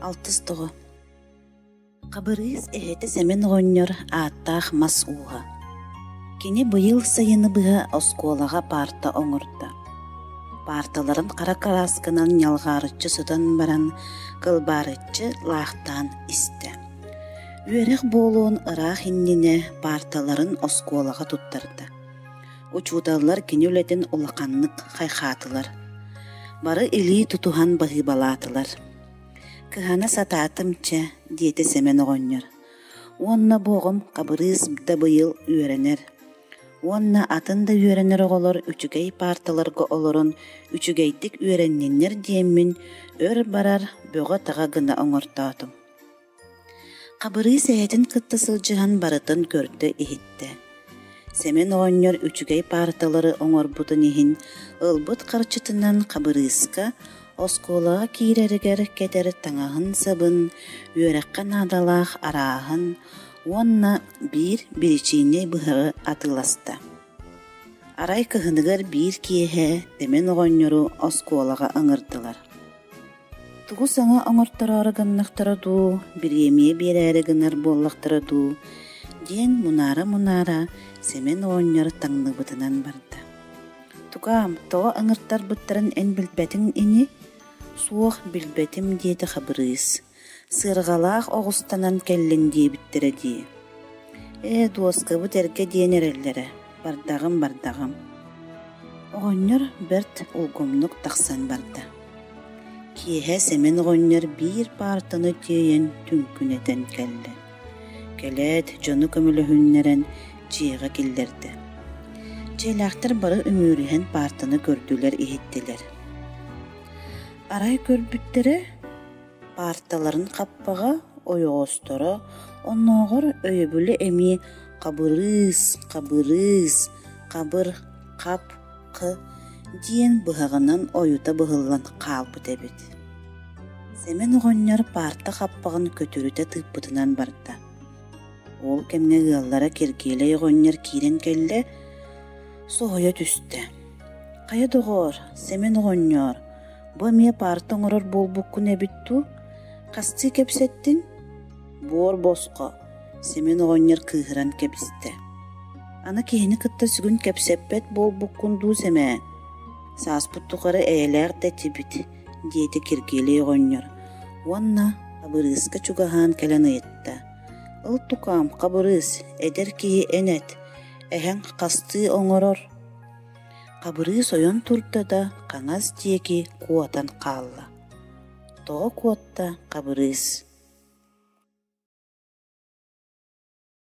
Алтыс тоҕо Хабырыыс эһэтэ Сэмэн оҕонньор ааттаах мас ууһа. Кини быйыл сайыны быһа оскуолаҕа паарта оҥордо. Паарталарын хара кыраасканан ньалҕаарыччы сотон баран, кылбаарыччы лаахтаан истэ. Үөрэх буолуон ыраах иннинэ паарталарын оскуолаҕа туттарда. Учууталлар кини үлэтин улаханнык хайхаатылар. Бары илии тутуһан баһыыбалаатылар. «Кыһана сатаатым чэ» диэтэ Сэмэн оҕонньор. «Уонна бу оҕом Хабырыыс да быйыл үөрэнэр. Уонна атын да үөрэнэр оҕолор үчүгэй паарталарга олорон үчүгэйдик үөрэнниннэр диэммин өр барар бөҕө-таҕа гына оҥортоотум». Хабырыыс эһэтин кытта сылдьыһан барытын көрдө-иһиттэ. Сэмэн оҕонньор үчүгэй паарталары оҥорбутун иһин ылбыт харчытынан Хабырыыска оскуолаҕа киирэригэр кэтэр таҥаһын-сабын, үөрэххэ наадалаах арааһын уонна биир биричииннэй быһаҕы атыыласта. Арай кыһыныгар биир киэһэ Сэмэн оҕонньору оскуолаҕа ыҥырдылар. Тугу саҥа оҥортороору гыннахтара дуу, бириэмийэ биэрээри гынар буоллахтара дуу диэн мунаара-мунаара Сэмэн оҕонньор таҥныбытынан барда. «Тукаам, тоҕо ыҥыртарбыттарын эн билбэтиҥ ини?» «Суох, билбэтим» диэтэ Хабырыыс. «Сыарҕалаах оҕустанан кэллин диэбиттэрэ дии» Ээ, дуоскабыт эргэ диэн эрэллэрэ, бардаҕым, бардаҕым Оҕонньор бэрт улгумнук тахсан барда. Киэһэ Сэмэн оҕонньор биир паартаны тиэйэн түҥкүнэтэн кэллэ. Кэлээт, дьону көмөлөһүннэрэн дьиэҕэ киллэрдэ. Дьиэлээхтэр бары үмүөрүһэн паартаны көрдүлэр-иһиттилэр. Арай көрбүттэрэ, Паарталарын хаппаҕа, ойоҕосторо, оннооҕор өйөбүлэ эмиэ «хабырыыс, хабырыыс, хабыр, хап, хы» диэн быһаҕынан ойута быһыллан хаалбыт эбит. Сэмэн оҕонньор паарта хаппаҕын көтүрүтэ тыыппытынан барда. Ол кэмҥэ ыаллара Киргиэлэй оҕонньор киирэн кэллэ, соһуйа түстэ: «Хайа доҕоор, Сэмэн оҕонньоор, Бу эмиэ паарта оҥорор буолбуккун эбит дуу? Хастыы кэпсэттиҥ? Буор босхо, Сэмэн оҕонньор кыыһыран кэбистэ. Аны киһини кытта сүгүн кэпсэппэт буолбуккун дуу сэмээн? Сааспыт тухары эйэлээх да этибит, диэтэ Киргиэлэй оҕонньор уонна Хабырыыска чугаһаан кэлэн ыйытта: «Ыл тукаам, Хабырыыс, эдэр киһи эн эт, эһэҥ хастыы оҥорор?» Хабырыыс ойон турда да хаҥас диэки куотан хаалла. Тоҕо куотта Хабырыыс?